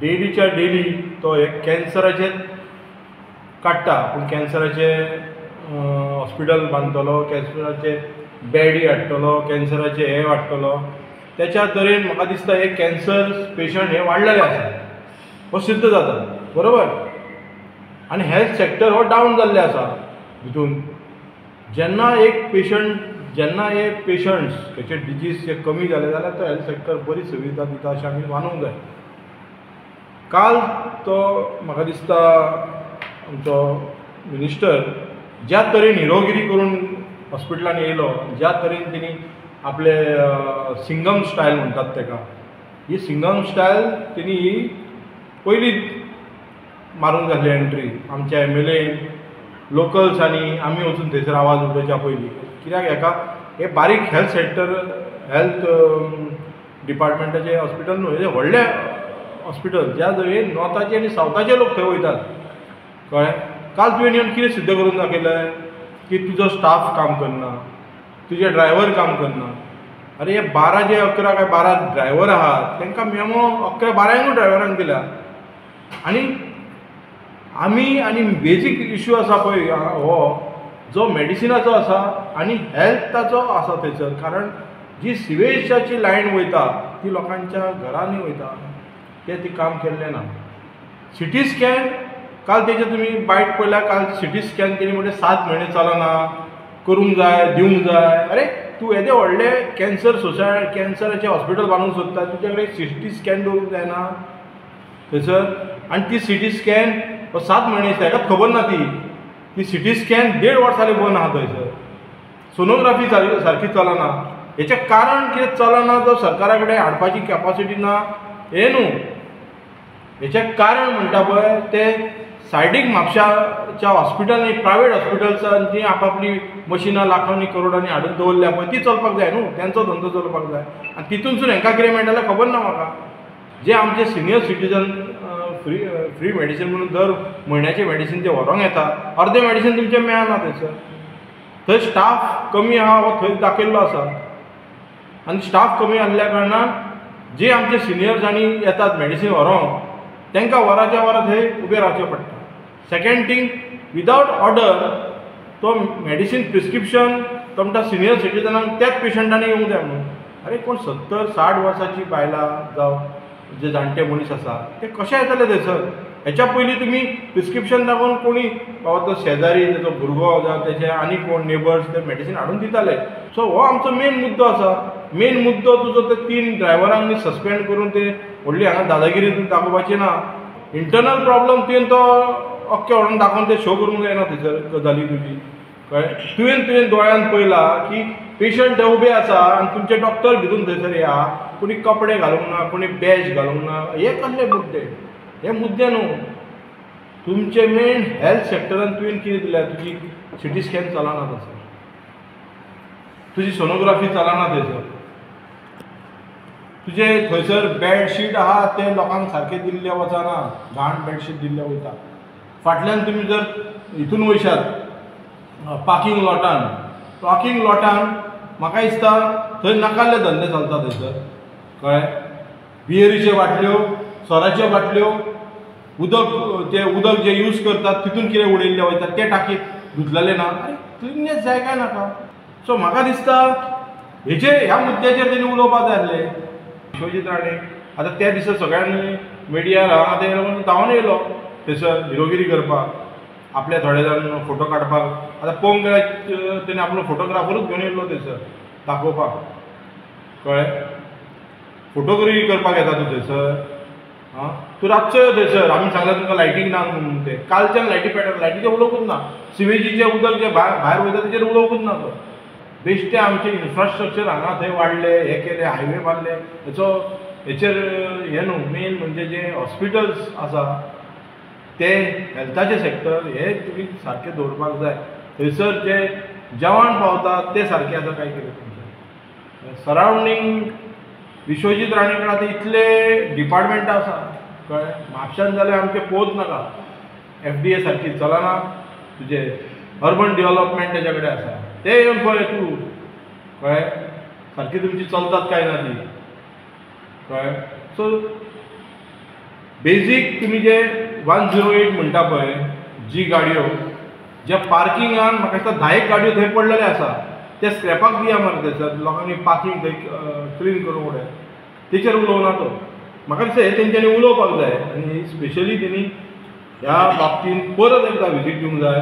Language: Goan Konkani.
डेलीच्या डेली तो हे कॅन्सराचेर काडटा, पूण कॅन्सराचे हॉस्पिटल बांदतलो, कॅन्सराचे बेडी हाडटलो, कॅन्सराचे हे हाडटलो. त्याच्या तरेन म्हाका दिसता हे कॅन्सर पेशंट हे वाडलेले आसा, हो सिद्ध जाता, बरोबर. आनी हेल्थ सेक्टर हो डावन जाल्ले आसा भितून. जेन्ना एक पेशंट, जेन्ना हे पेशंट्स हेचे डिजीज जे कमी जाले जाल्यार तो हेल्थ सेक्टर बरी सुविधा दिता अशें आमी मानूंक जाय. काल तो म्हाका दिसता आमचो मिनिस्टर ज्या तरेन हिरोगिरी करून हॉस्पिटलान येयलो, ज्या तरेन तेणी आपले सिंगम स्टायल म्हणटात तेका, ही सिंगम स्टायल तेणी ही पयली मारूंक जाल्ली एंट्री आमच्या एम एल एन लोकल्सांनी आमी वचून थंयसर आवाज उठोवच्या पयलीं. कित्याक हेका हे बारीक हेल्थ सेक्टर, हेल्थ डिपार्टमेंटाचें हॉस्पिटल न्हू, हें व्हडलें हॉस्पिटल ज्या तरेन नॉर्थाचे आनी सावथाचे लोक थंय वयतात, कळ्ळें. काल तुवें येवन कितें सिद्ध करून दाखयलें की तुजो स्टाफ काम करना, तुजे ड्रायव्हर काम करना. अरे हे 12 जे 11 काय 12 ड्रायव्हर आहात तांकां मेमो 11 12 ड्रायव्हरांक दिल्या. आनी आमी आनी बेजीक इशू आसा पळय हो जो मेडिसिनाचो आसा आनी हेल्थाचो आसा थंयसर, कारण जी सिवेजाची लायन वयता ती लोकांच्या घरांनी वयता, तें ती काम केल्लें ना. सिटी स्कॅन काल तेजे तुमी बायट पळयल्यार काल सिटी स्कॅन तेणी म्हणलें 7 म्हयने चलना, करूंक जाय, दिवंक जाय. अरे तूं येदें व्हडलें कॅन्सर सोसाय कॅन्सराचें हॉस्पिटल बांदूंक सोदता, तुज्या कडेन सिटी स्कॅन दवरूंक जायना थंयसर. आनी ती सिटी स्कॅन 7 म्हयने ताकाच खबर ना, ती ती सिटी स्कॅन 1.5 वर्स जालें बंद आहा थंयसर. सोनोग्राफी सारकी चलना. हेचें कारण कितें चलना, तो सरकारा कडेन हाडपाची कॅपासिटी ना हें न्हू, हेचें कारण म्हणटा पळय तें सायडीक म्हापशाच्या हॉस्पिटलांनी प्रायवेट हॉस्पिटल्सान जी आपापली मशिनां लाखांनी करोडांनी हाडून दवरल्या पळय ती चलपाक जाय न्हू, तेंचो धंदो चलपाक जाय. आनी तितूनसून हेंकां कितें मेळटलें खबर ना म्हाका. जे आमचे senior citizen free free medicine म्हणून दर म्हयन्याचें मेडिसीन ते व्हरोंक येता, अर्दें मेडिसीन तुमचें मेळना थंयसर. थंय स्टाफ कमी आहा हो थंय दाखयल्लो आसा. आनी स्टाफ कमी आसल्या कारणान जे आमचे सिनियर्स आनी येतात मेडिसीन व्हरोंक तांकां वराच्या वरां थंय उबें रावचें पडटा. सेकेंड थींग, विदावट ऑर्डर तो मेडिसीन प्रिस्क्रिप्शन तो म्हणटा सिनियर सिटीजनांक त्याच पेशंटांनी येवंक जाय म्हणून. अरे कोण 70-60 वर्सांची बायलां जावं जे जाणटे मनीस आसा ते कशे येतले थंयसर? हेच्या पयलीं तुमी प्रिस्क्रिप्शन दाखोवन कोणी बाबा तो शेजारी तेजो भुरगो जावं तेजे आनी कोण नेबर्स ते मेडिसीन हाडून दिताले. सो हो आमचो मेन मुद्दो आसा. मेन मुद्दो तुजो ते 3 ड्रायव्हरांक सस्पेंड करून ते व्हडली हांगा दादागिरी दाखोवपाची ना. इंटरनल प्रॉब्लम तुवें तो अख्खे व्हरोन दाखोवन ते शो करूंक जायना थंयसर गजाली तुजी, कळ्ळें. तुवें तुवें दोळ्यान पळयलां की पेशंट थंय उबे आसा आनी तुमचे डॉक्टर भितून थंयसर या, कोणी कपडे घालूंक ना, कोणी बॅज घालूंक ना. हे कसले मुद्दे? हे मुद्दे न्हू. तुमचे मेन हेल्थ सेक्टरान तुवें कितें दिल्या? तुजी सिटी स्कॅन चलना थंयसर, तुजी सोनोग्राफी चलना थंयसर, तुजे थंयसर बेडशीट आहा ते लोकांक सारकें दिल्लें वचना, घाण बेडशीट दिल्लें वयता. फाटल्यान तुमी जर हितून वयशात पार्कींग लॉटान, पार्कींग लॉटान म्हाका दिसता थंय नाकाल्ले धंदे चलता थंयसर, कळ्ळें. बियरीच्यो बाटल्यो, सोराच्यो बाटल्यो, उदक ते उदक जे यूज करतात तितून कितें उडयल्लें वयता ते टाकी धुतलेले ना. आरे क्लिननेस जाय काय नाका? सो म्हाका दिसता हेचेर ह्या मुद्द्याचेर तेणी उलोवपाक जाय आसलें. विश्वजीत राणे आतां त्या दिसा सगळ्यांनी मिडियार हांगा ते धांवन येयलो थंयसर हिरोगिरी करपाक, आपले थोडे जाण फोटो काडपाक. आतां पळोवंक गेल्यार तेणी आपलो फोटोग्राफरूच घेवन येयल्लो थंयसर दाखोवपाक, कळ्ळें. फोटोग्राफी करपाक येता तूं थंयसर, आं तूं रातचो यो थंयसर, आमी सांगलां तुमकां लायटींग ना म्हणून. तें कालच्यान लायटी पेटना, लायटीचें उलोवंकूच ना, सिवेजीचें उदक जें भायर भायर वयता तेजेर उलोवंकूच ना तो. बेश्टें आमचें इन्फ्रास्ट्रक्चर हांगा थंय वाडलें, हें केलें, हायवे बांदले, हेचो हेचेर हें न्हू. मेन म्हणजे जे हॉस्पिटल्स आसा ते हेल्थाचें सेक्टर हे तुमी सारकें दवरपाक जाय. थंयसर जे जेवण पावता तें सारकें आसा काय कितें तुमचें सरावंडींग. विश्वजीत राणे कडेन आतां इतले डिपार्टमेंटां आसा, कळ्ळें. म्हापशान जाल्यार आमचें पळोवच नाका, एफ डी ए सारकी चलना, तुजें अर्बन डेवलपमेंट तेज्या कडेन आसा तें येवन पळय तूं, कळ्ळें, सारकी तुमची चलतात काय ना ती, कळ्ळें. सो बेजीक तुमी जे 108 म्हणटा पळय जी गाडयो ज्या पार्किंगान म्हाका दिसता 10 गाडयो थंय पडलेले आसा ते स्क्रॅपाक दिया मरे थंयसर लोकांनी पार्कींग थंय क्लीन करूंक उडय तेचेर उलोवना तो. म्हाका दिसता हें तेंच्यांनी उलोवपाक जाय आनी स्पेशली तेणी ह्या बाबतींत परत एकदां विजीट दिवंक जाय.